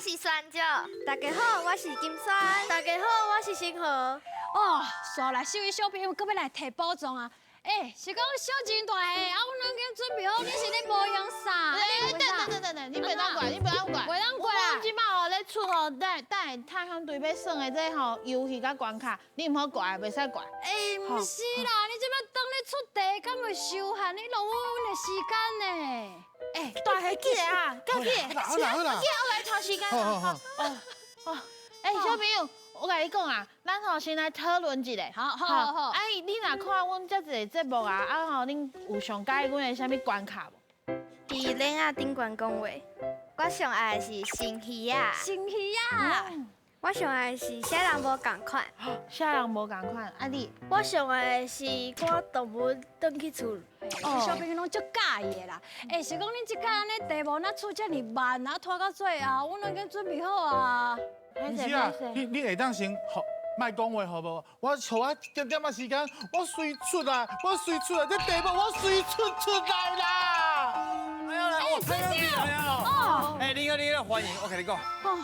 是宣照。大家好，我是金山。大家好，我是星河。哦，煞來四位小朋友閣欲來提寶藏啊！欸，是講小真大下，啊，阮攏已經準備好，你是咧無用啥？欸，等等等等等，你袂當過來，你袂當過來，袂當過來。阮這擺哦咧出吼，等等探險隊欲耍的這吼遊戲佮關卡，你毋好過來，袂使過來。欸，毋是啦，你這擺當咧出題，敢會受限？你浪費阮的時間呢？欸，大蝦起來啊，趕起來！好啦好啦，好來拖時間。好好好。哦哦，欸，小朋友。我共你講啊，咱吼先來討論一下。好好好好。啊，你若看阮這一個節目啊，啊吼，恁有上佮意阮的啥物關卡無？佇鏈仔頂懸講話，我上愛的是星魚仔。星魚仔。我上愛的是寫人無仝款。寫人無仝款，啊你？我上愛的是趕動物轉去厝。哦，小朋友攏足佮意的啦。欸，是講恁這擺按呢題目若出遮爾慢，啊拖到最後，阮攏已經準備好啊。毋是啊，你會當先予莫講話好無？我予我一點點仔時間，我隨出來，我隨出來，這題目我隨出出來啦！哎呀，來，哦，太厲害了！哎，你好，你好，歡迎！我共你講，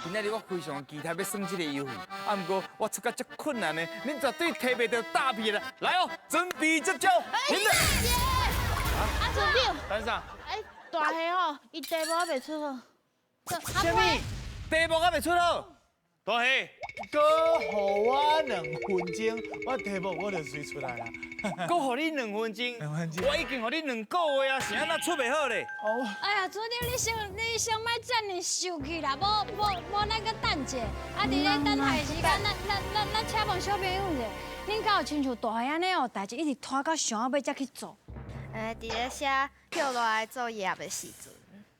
今仔日我非常期待欲耍這個遊戲，啊，毋過我出甲足困難的，恁絕對提袂著詐騙啦！來哦，準備接招，停啦！啊，船長，等啥？哎，大蝦吼，伊題目猶未出好。啥物？題目猶未出好？大蝦，閣予我2分鐘，我題目我就隨出來啦。閣予你兩分鐘，2分鐘，我已經予你2個月啊，是按怎出袂好咧？哦。哎呀，船長，你先莫遮爾受氣啦，無無無，咱閣等者，啊，佇咧等待的時間，咱請問小朋友者，恁敢有親像大蝦按呢哦，代誌一直拖到上仔尾才去做？欸，佇咧寫歇落來作業的時陣。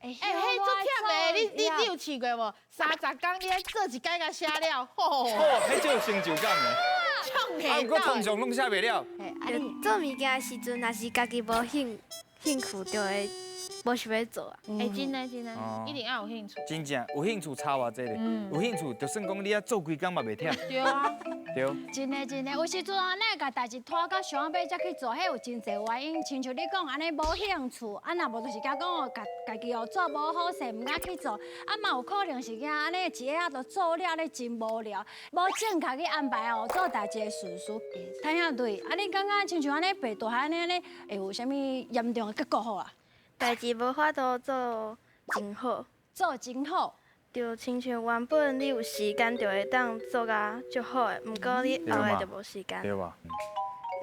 欸，彼足忝的，你有試過無？30工你愛做一擺共寫了，吼！哦，彼足有成就感的。啊，毋過通常攏寫袂了。啊，做物件的時陣，若是家己無興趣，就會無想欲做啊。欸，真的真的，一定要有興趣。真正有興趣差偌濟咧，有興趣就算講你愛做規工嘛袂忝。對啊。對。真的真的，有時陣啊，咱會共代誌拖到上尾才去做，彼有真濟原因，親像你講按呢無興趣，啊若無就是驚講哦，家己哦做無好勢，毋敢去做，啊嘛有可能是驚按呢一下仔就做了咧真無聊，無正確去安排哦做代誌的順序。譚兄弟，啊你感覺親像按呢白大漢按呢會有啥物嚴重的結果好啊？代誌無法度做真好，做真好。就親像原本你有時間就會當做甲足好的，毋過你後來就無時間。對吧？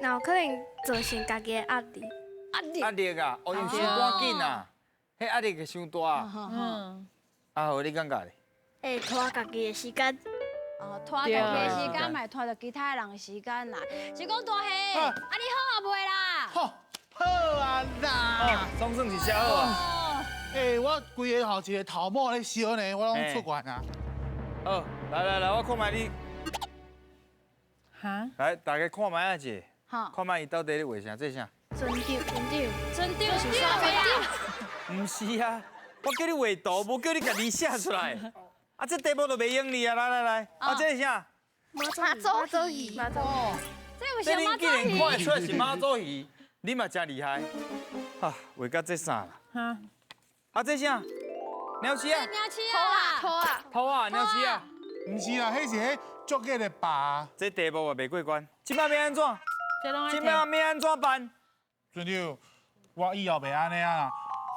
若有可能造成家己的壓力。壓力。壓力啊！哦，因為傷趕緊啊，彼壓力會傷大。嗯。啊好，你感覺咧？會拖家己的時間。哦，拖家己的時間，嘛會拖著其他人的時間啦。是講大蝦，啊你好啊袂啦？好，好啊啦。總算是寫好啊。欸，我規个吼一个頭毛咧燒呢，我攏出汗啊。好，來來來，我看覓你。哈？來，大家看覓啊者。好。看覓伊到底咧畫啥？這啥？船長，船長，船長是啥物啊？毋是啊，我叫你畫圖，無叫你家己寫出來。啊，這題目都袂用你啊！來來來，啊，這是啥？媽祖魚，媽祖魚。這有啥媽祖魚？這恁竟然看會出來是媽祖魚，你嘛真厲害。啊，畫到這啥啦？哈？啊，這啥？鳥鼠啊！鳥鼠啊！兔仔，兔仔，鳥鼠啊！毋是啦，彼是彼足假的吧？這題目也袂過關，這擺欲按怎？這擺欲按怎辦？船長，我以後袂按呢啊！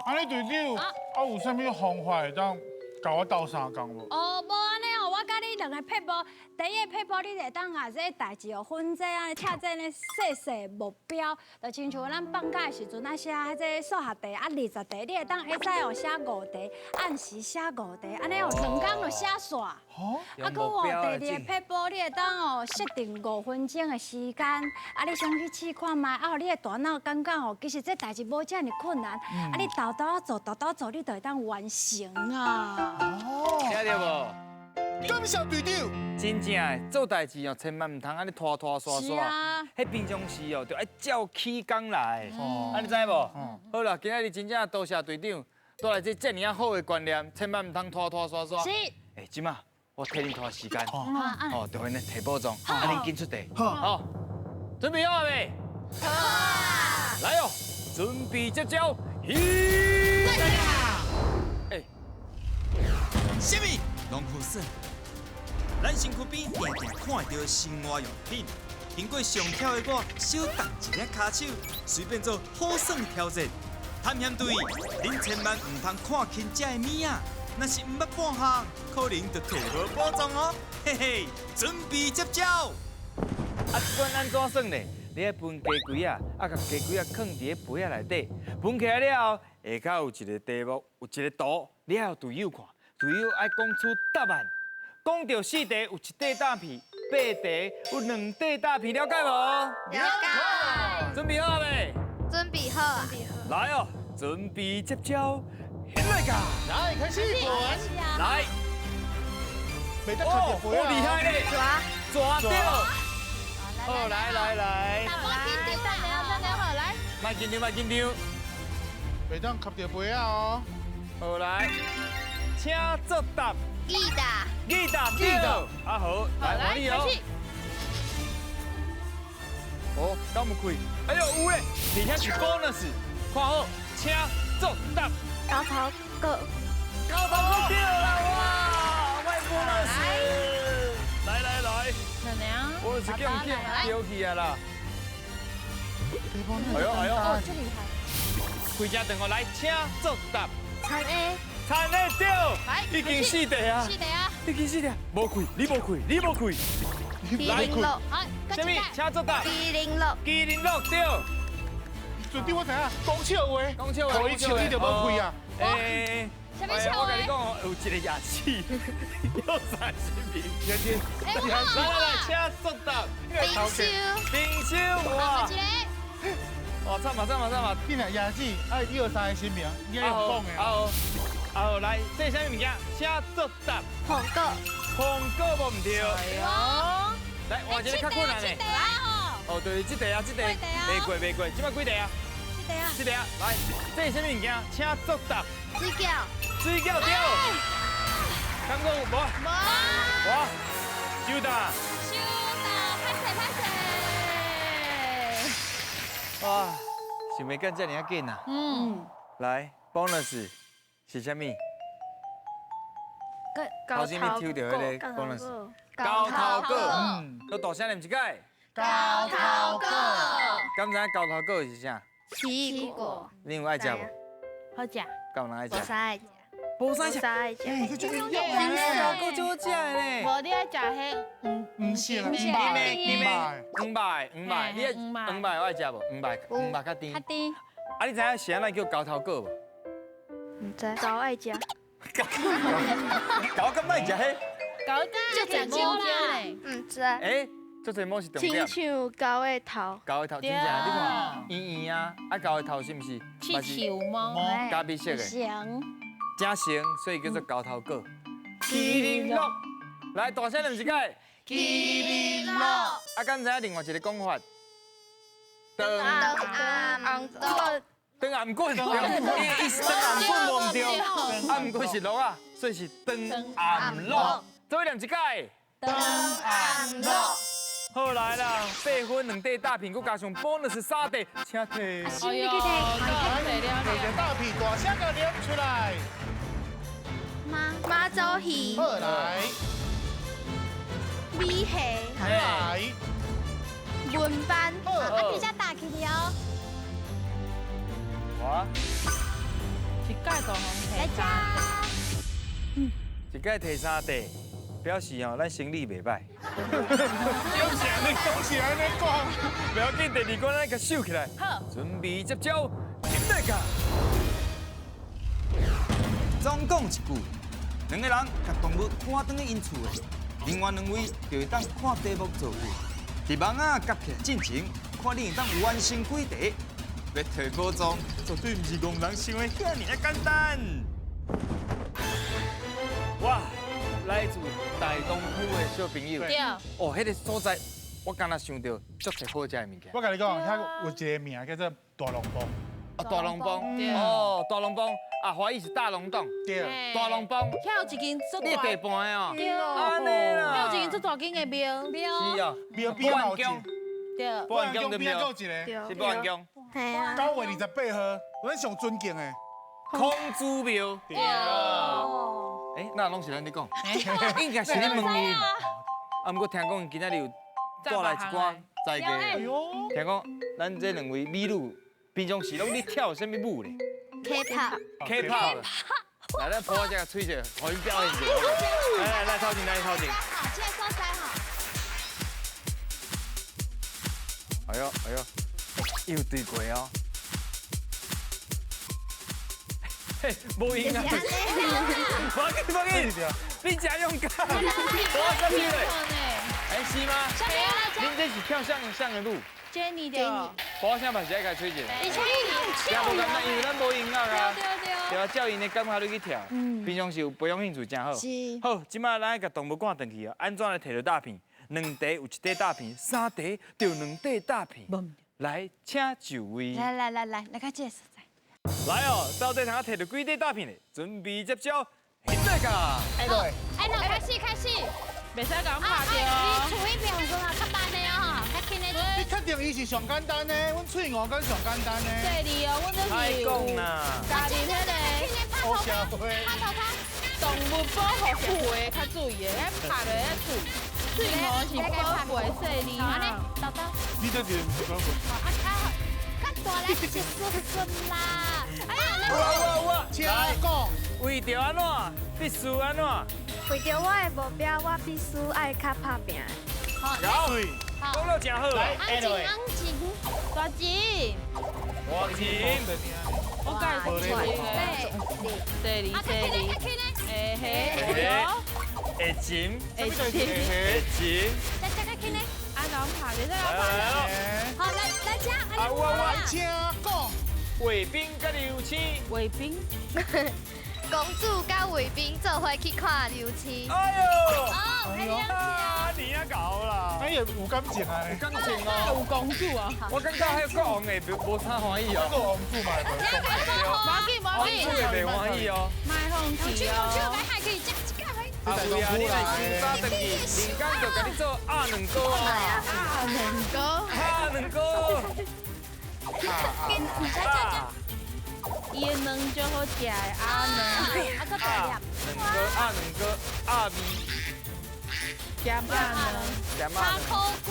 按呢隊長，啊有啥物方法會當共我鬥相共無？哦，無按呢哦，我教你兩個撇步。第一個撇步，你會當共這代誌哦分這按呢拆這呢細細目標，就親像咱放假的時陣啊寫這數學題啊20題，你會當會使哦寫五題，按時寫五題，按呢哦2工就寫煞。哦。啊，閣有哦第二個撇步，你會當哦設定5分鐘的時間，啊你先去試看覓，啊予你的大腦感覺哦，其實這代誌無遮爾困難，啊你沓沓做，沓沓做，你就會當完成啊。哦。聽著無？感謝隊長。真正的做代誌哦，千萬毋通按呢拖拖沙是沙。啊。彼平常時哦，就愛照起工來。哦。啊，你知無？好啦，今仔日真正多謝隊長，帶來這遮爾好的觀念，千萬毋通拖拖沙沙。是。欸，這馬我替恁拖時間，啊哦，就按呢提寶藏，啊，恁緊出題。好。好，準備好未？好。來哦，準備接招。起。欸。啥物？攏好耍。咱身躯邊定定看會著生活用品，經過上巧的我小動一下跤手，隨便做好耍挑戰。探險隊，恁千萬毋通看輕這个物仔，若是毋捌半項，可能就提無寶藏哦。嘿嘿，準備接招。啊，這款按怎耍呢？你愛分雞胿仔，啊，共雞胿仔囥佇咧杯仔內底，分起來了後，下跤有一個題目，有一個圖，你愛予隊友看，隊友愛講出答案，講著四題有一塊膽片，八題有兩塊膽片，了解無？了解。準備好未？準備好啊！來哦，準備接招，起來噶！來，開始滾！來，袂得卡著杯啊！好厲害咧！抓抓著！好，來來來！大波緊張，等下好來。莫緊張，莫緊張。袂當卡著杯仔哦。好來，請作答。記得。記得，記得。啊好，來換你哦。哦，敢有開？哎呦，有咧！而且是 bonus，看好，請作答。高頭果。高頭果對啦，哇，我 bonus。來來來。我是叫叫丟去啊啦。哎呦哎呦，這厲害。開正電話來，請作答。田的。田的對，已經四題啊。四題啊。已經四題，無開，你無開，你無開。來，好，啥物？請作答。麒麟樂。麒麟樂對。船長我知影，講笑話，講笑話，伊笑你就無開啊。欸，啥物笑話？我共你講哦，有一個夜市，有三十名。來來來，請作答。冰箱。冰箱哇。哇，慘啊慘啊慘啊！你若夜市愛要三个神明，你愛用講的。啊好，啊好，來，這是啥物物件？請作答。紅果。紅果無毋對。來，換一個較困難的。哦，對，這題啊，這題，袂過袂過，這擺幾題啊？四題啊。四題啊，來，這是啥物物件？請作答。水餃。水餃對。敢講有無？無。哇，收到。收到，歹勢歹勢。哇，想袂到這爾仔緊啊！嗯。來，bonus 是啥物？頭先你抽著彼个 bonus。高頭果。嗯。閣大聲念一擺。高頭果。敢知影高頭果是啥？奇異果。你有愛食無？好食。敢有人愛食？無啥愛食。無啥食。愛食。欸，這個高頭果足好食的呢。無你愛食彼黃黃色的，金的金的，黃白黃白，你愛黃白有愛食無？黃白黃白較甜。較甜。啊，你知影是按怎叫高頭果無？毋知。狗愛食。狗狗敢愛食彼？狗敢食毛啦？毋知。欸，足濟毛是重點。親像狗的頭。狗的頭真正，你看圓圓啊，啊狗的頭是毋是？刺球毛。咖啡色的。正成，所以叫做高頭果。麒麟樂，來大聲念一擺。麒麟樂。啊，敢知影另外一個講法？長暗棍。長暗棍，伊是長暗棍無毋對，啊，毋過是鹿仔，所以是長暗鹿。做伙念一擺。長暗鹿。好來啦，八分兩塊膽片，閣加上 bonus 三塊，請提。阿心你去提。來，提著膽片，大聲共念出來。媽祖魚。好來。米蝦。來。文班。啊，直接打起了。哇！一盖就予來食。一盖提三塊，表示吼咱生理袂䆀。你講是按呢講，不要緊，第二關咱共收起來。好，準備接招，起來噶。總講一句，兩个人共動物趕轉去𪜶厝的，另外兩位就會當看題目做句。佇網仔夾起來進前，看你會當完成幾題。欲提寶藏，絕對毋是戇人想的遐爾仔簡單。哇，來自大東區的小朋友，對，哦，彼个所在，我敢若想著足濟好食的物件。我共你講，遐有一個名叫做大龍泙。哦，大龍泙，哦，大龍泙，啊，華語是大龍峒，對，大龍泙。遐有一間足你大地盤的哦，對，按呢啦。遐有一間足大間的廟，是啊，廟邊嘛有一個，對，保安宮對邊廟，有一個，是保安宮。嘿啊。9月28號，阮上尊敬的孔子廟。對。欸，那攏是咱咧講，應該是咧問伊。啊，毋過聽講今仔日有帶來一寡在地。聽講咱這兩位美女平常時攏咧跳啥物舞咧？K-pop。 K-pop。來，咱婆這個吹者，予𪜶表演一下。來來來，頭前來頭前。好，這個所在吼。哎呦哎呦，又對過哦。嘿，無用啊！無要緊無要緊，你真勇敢。我上去咧。哎，是嗎？恁這是跳啥啥的舞？Jenny 的。我聲嘛是愛共吹者。而且伊有唱。真無簡單，因為咱無音樂啊。對對對。對啊，照𪜶的感覺你去跳。平常時有培養興趣真好。是。好，這擺咱愛共動物趕轉去哦。按怎來提著大片？兩塊有一塊大片，三塊就兩塊大片。來，請就位。來來來來，來到這個所在。來哦，到底通提著幾塊大片咧？準備接招，現在噶。哎對。哎，那開始開始。袂使共拍著哦。你厝彼邊有陣啊，較慢的哦，較輕的。你確定伊是上簡單的？阮喙五敢上簡單的。細膩哦，阮這是有家己彼個。拍頭卡。動物保護協會較注意的，遐拍落遐喙，喙五是寶貝細膩哈。豆豆。你這是毋是寶貝？啊，較大來一絲絲啦。哎呀，有啊有啊請講，為著按怎，必須按怎？為著我的目標，我必須愛較拍拚。好，講了真好。來，安靜安靜，大吉，大吉，我介紹你，第二，第二，哎嘿，会前，会前，会前，再再较轻呢？啊，咱拍的，再来拍。好，來來請，啊，我請講，衛兵佮劉星，衛兵。公主佮衛兵做伙去看流星。哎呦！哦，哎呀，你也搞啦！哎呀，有感情啊！有感情哦。有公主啊！我感觉彼個國王會無啥歡喜哦。國王主嘛，無要緊，無要緊。王主會袂歡喜哦。莫放棄哦。公主，公主，害去，這這個啊有啊，你來先早轉去，林剛就共你做鴨卵糕啊。鴨卵糕。鴨卵糕。啊。伊的卵足好食的，鸭卵，啊，閣大粒。卵糕，鸭卵糕，鸭味。咸鸭卵，咸鸭卵。烤龟。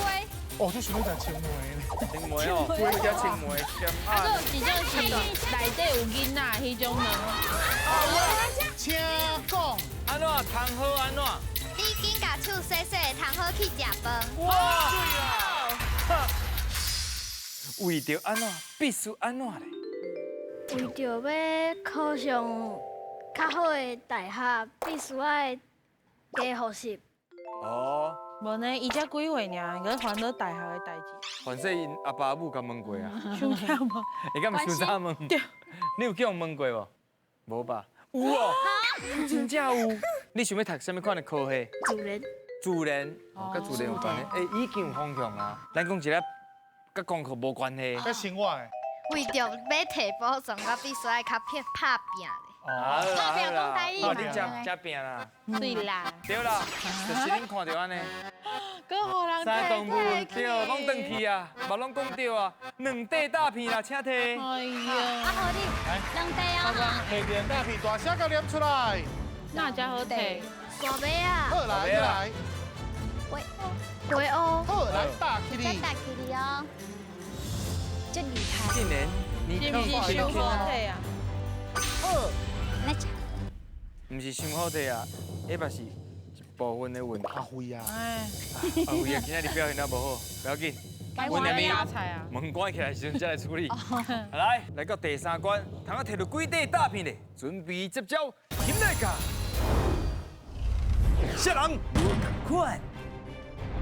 哦，这想欲食青梅呢。青梅哦，我食青梅，咸鸭。啊，阁有一种是内底有囡仔的彼种卵。请讲。按怎？通好按怎？你紧共手洗洗，通好去食飯。哇！為著按怎，必須按怎咧？為著欲考上較好的大學，必須愛加複習。哦。無呢，伊才幾歲爾，閣煩惱大學的代誌。凡勢𪜶阿爸阿母共問過啊？傷忝無？會敢傷早問？對。你有去予問過無？無吧？有哦。真正有。你想欲讀啥物款的科系？自然。自然，哦，佮自然有關係。欸，已經有方向啊。咱講一个，佮功課無關係。佮生活的。為著欲提保送，我必須愛較拼拍拚咧。哦，拍拚講台語嘛。你真真拚啦。對啦。對啦，就是恁看著按呢。閣予人三動物對，攏轉去啊，嘛攏講對啊。兩塊大片啦，請提。哎呀。啊好你，兩塊啊哈。提兩大片，大聲共念出來。哪遮好提？大尾啊。好來來。回哦。好來打起哩。打起哩哦。真厲害！竟然你是毋是傷好提啊？好，來吃。毋是傷好提啊，彼嘛是一部分的問題。阿輝啊，阿輝啊，今仔日表現得無好，不要緊。阮那邊門關起來時陣才來處理。來，來到第三關，通仔提著幾塊大片咧，準備接招，起來噶。啥人無仝款？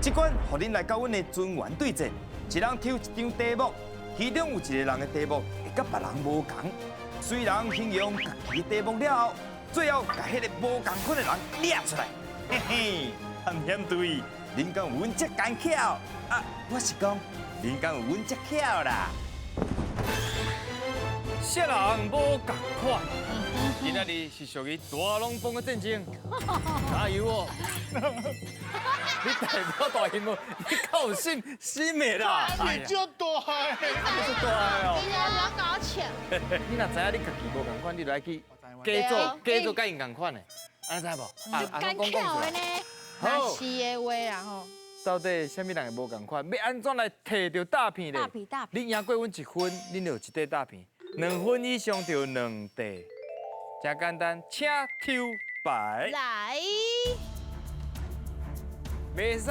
這關予恁來佮阮的尊員對戰，一人抽一張題目。其中有一個人的題目會佮別人無仝，雖然形容家己的題目了後，最後共彼個無仝款的人掠出來，嘿嘿，探險隊，恁敢有阮遮奸巧？啊，我是講，恁敢有阮遮巧啦？啥人無仝款？今仔日是屬於大龍鳳的戰爭，加油哦！你大波大型無？你夠有心心的啦！你足大的，你足大的哦！你若搞笑。你若知影你家己無仝款，你就愛去假做假做佮𪜶仝款的，按按呢知無？就艰巧的呢。好，是的话啦吼。到底啥物人会無仝款？欲按怎來提著大片咧？大片大片。你贏過阮1分，恁就有1塊大片；2分以上就有2塊。真簡單，請抽牌。來。袂使，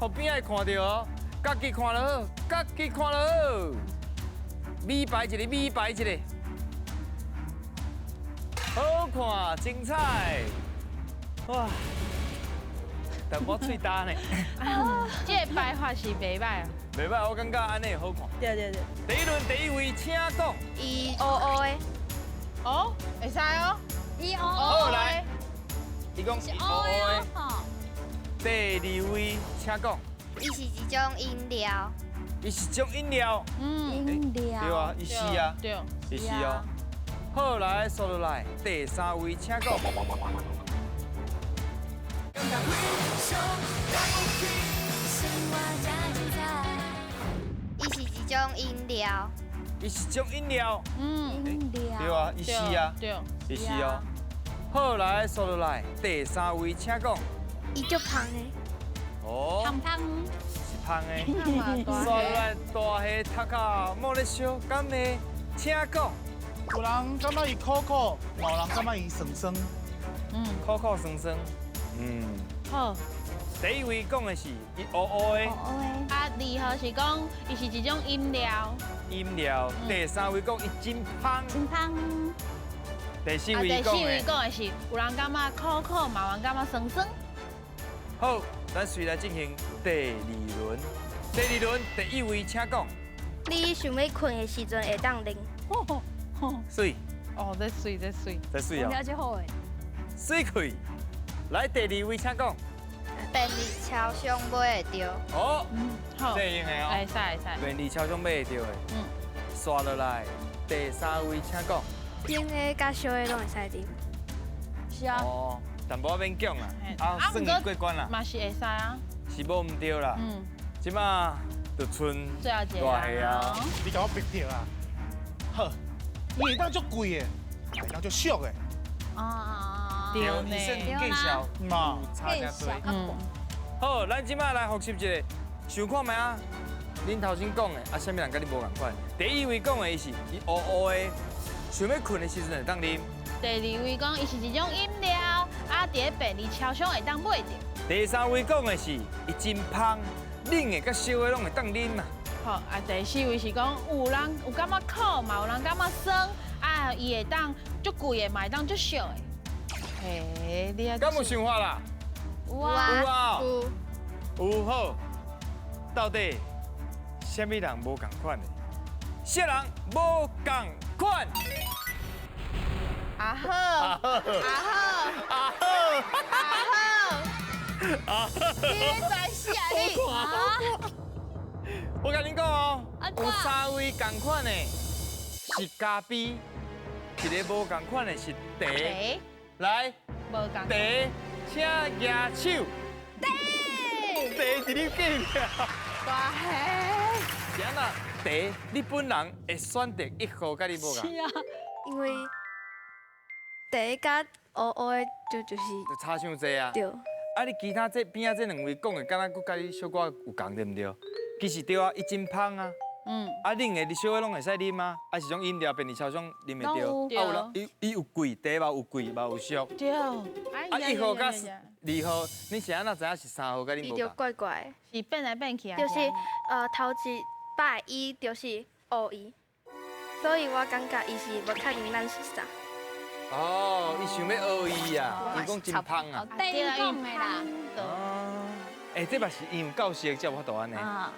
予邊仔看著哦，家己看就好，家己看就好。米牌一个，米牌一个，好看，精彩，哇！淡薄喙焦呢。这个摆法是袂䆀啊。袂䆀，我感觉按呢好看。對對對。第一輪第一位，請講。伊烏烏的。哦，會使哦。伊烏烏的。來，伊講伊烏烏的。第二位，請講。伊是一種飲料。伊是種飲料。嗯，飲料。對啊，伊是啊。對。伊是哦。好，來，煞落來，第三位，請講。伊是一種飲料。伊是種飲料。嗯，飲料。對啊，伊是啊。對。伊是哦。好，來，煞落來，第三位，請講。伊足芳的。哦。芳芳。是芳的。煞落來，大蝦頭殼莫咧燒，敢會？請講。有人感覺伊苦苦，嘛有人感覺伊酸酸。嗯，苦苦酸酸。嗯。好。第一位講的是伊烏烏的。啊，二號是講伊是一種飲料。飲料。第三位講伊真芳。真芳。第四位講的。第四位講的是有人感覺苦苦，嘛有人感覺酸酸。好，咱隨來進行第二輪。第二輪第一位請講。你想欲睏的時陣會當啉。媠。哦，這媠，這媠。這媠哦。了就好的。媠氣。來，第二位請講。便利超商買會著。哦，好，這用的哦。會使會使。便利超商買會著的。嗯。煞落來，第三位請講。冷的佮燒的攏會使啉。是啊。哦，淡薄仔勉強啦，啊，算伊過關啦。嘛是會使啊。是無毋對啦。嗯。這馬就賰最後一個大蝦啊！你共我逼著啊！好，伊會當足貴的，會當足俗的。啊。對，伊算介紹嘛，差誠濟。嗯。好，咱這馬來複習一下，想看覓啊？恁頭先講的，啊，啥物人佮你無仝款？第一位講的伊是伊烏烏的，想欲睏的時陣會當啉。第二位講伊是一種飲料，啊，佇咧便利超商會當買著。第三位講的是伊真芳，冷的佮燒的攏會當啉嘛。好，啊，第四位是講有人有感覺苦，嘛有人感覺酸，啊，伊會當足貴的，嘛會當足俗的。嘿，你啊，敢有想法啦？有啊，有啊，有。有好，到底啥物人無仝款的？啥人無仝款？阿好，阿好，阿好，阿好，阿好，你咧在死啊你？我共恁講哦，有三位仝款的，是咖啡，一個無仝款的是茶。來，無仝。茶，請舉手。茶。茶是你記的。大蝦。是按怎？茶，你本人會選擇1號佮你無仝？是啊，因為茶佮烏烏的就是。就差傷濟啊。對。啊，你其他這邊仔這兩位講的，敢若閣佮你小可有仝對毋對？其實對啊，伊真芳啊。嗯。啊，冷的你燒的攏會使啉啊，啊是種飲料便利超商啉會著。啊有人伊伊有貴，茶嘛有貴嘛有俗。對。啊1號佮2號，你是按怎知影是3號佮你無仝？伊就怪怪的。是變來變去啊。就是頭一擺伊就是烏伊，所以我感覺伊是無確認咱是啥。哦，伊想欲學伊啊，伊講真芳啊。對，伊講的啦。哦，欸，這嘛是伊有夠熟才有法度按呢。啊，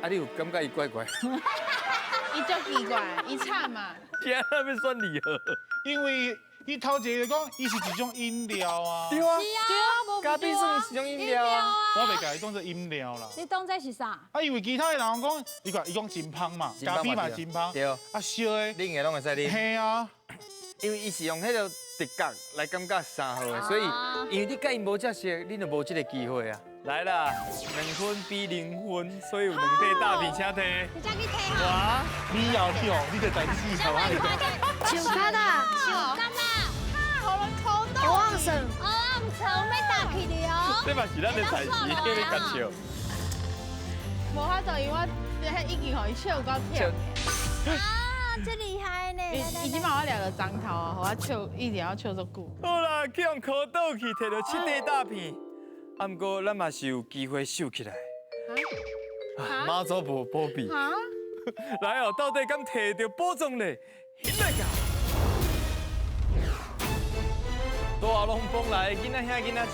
你有感覺伊怪怪？伊足奇怪，伊慘嘛。是按怎欲選2號？因為伊頭一個講，伊是一種飲料啊。對啊。是啊。咖啡算是一種飲料啊。我袂共伊當做飲料啦。你當這是啥？啊，因為其他的人講，伊講伊講真芳嘛，咖啡嘛真芳。對。啊，燒的。冷的攏會使啉。嘿啊。因為伊是用彼個直覺來感覺3號的，所以因為你佮伊無遮熟，你就無這個機會啊。來啦，2分比0分，所以有2塊大餅，請提。你再去提哇！你要跳，你就在死頭啊！手卡啦，手卡啦，好了，口我忘神。哦。床欲踏去了。这嘛是咱的代志，你甲笑。无法度，因为我这已经予伊笑到忝。啊，这厉害呢！伊这摆我掠著针头啊，予我笑，一定要笑足久。好啦，去予箍倒去，提著七块大片。啊，毋过咱嘛是有机会收起来。妈祖无保庇。来哦，到底敢提著宝藏咧？来个！大龙凤来，囡仔兄囡仔姊，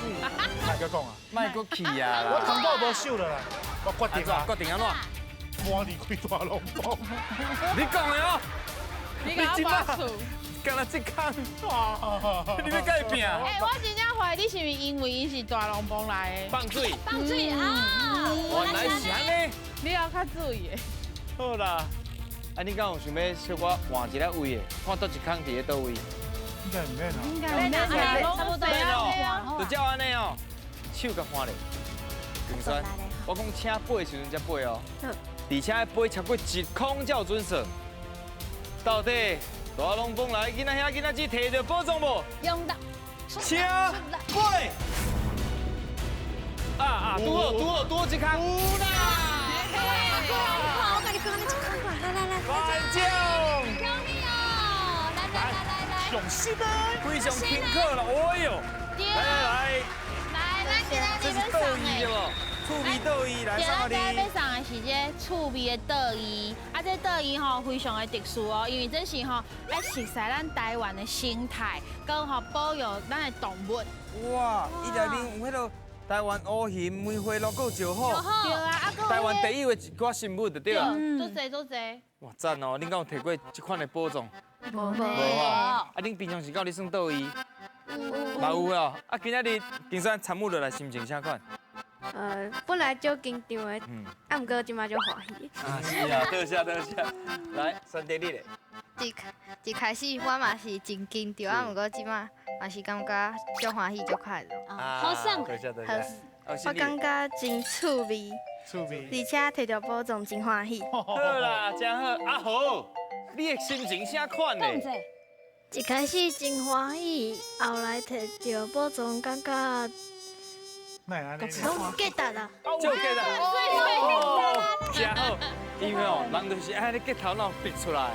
莫阁讲啊，莫阁去啊啦！我糖果无收了啦，我决定啊，决定按怎？我离开大龙凤。你讲的哦，你共我拔厝，干焦这工，你欲共伊拼？欸，我真正怀疑你是毋是因为伊是大龙凤来的？放水，放水啊！原来是按呢，你要较注意的。好啦，啊，你敢有想欲小可换一个位的？看佗一空伫咧佗位？应该毋免啊，应该毋免啊，差不多哦，就照按呢哦，手共换咧，长萱，我讲请飞的时阵才飞哦，而且爱飞超过一空才有准算。到底大龙凤来，囡仔兄囡仔姊提著宝藏无？用到，请飞。啊啊，拄好拄好拄好一空。有啦。我共你讲，你一空来来来，颁奖。恭喜哦！来来来来来，上新的，非常轻巧了，哎呦！来来来，来，咱今仔日欲送的，对无？趣味桌椅来送予你。咱今仔欲送的是这趣味的桌椅，啊，这桌椅吼非常的特殊哦，因为这是吼爱熟悉咱台湾的生态，佮吼保育咱的动物。哇，伊内面有彼个台湾乌鱼、梅花鹿，阁有石虎。对啊，啊，台湾第一的一寡生物就对啊。足济足济。哇，赞哦！恁敢有提过这款的宝藏？无无。啊，恁平常时敢有咧耍桌椅？嘛有哦。啊，今仔日长萱参与落来，心情啥款？本来就紧张的，啊，毋过这马足欢喜。啊，是啊，多谢多谢。来，选择你咧。一开始我嘛是真紧张，啊，毋过这马嘛是感觉足欢喜、足快乐。好耍。多谢多谢。我感觉真趣味，趣味，而且提著宝藏真欢喜。好啦，真好。阿豪，你的心情啥款呢？一开始真欢喜，后来提著宝藏，感觉。拢记得啦，就记得，哦，真好，因为哦，人就是爱咧结头脑逼出来，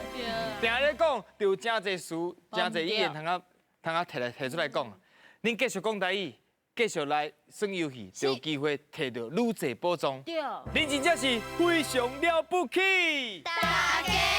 定咧讲，就有真济词，真济语言通啊通啊提来提出来讲。恁继续讲台语，继续来耍游戏，就有机会提著愈济宝藏。对，恁真正是非常了不起。大家。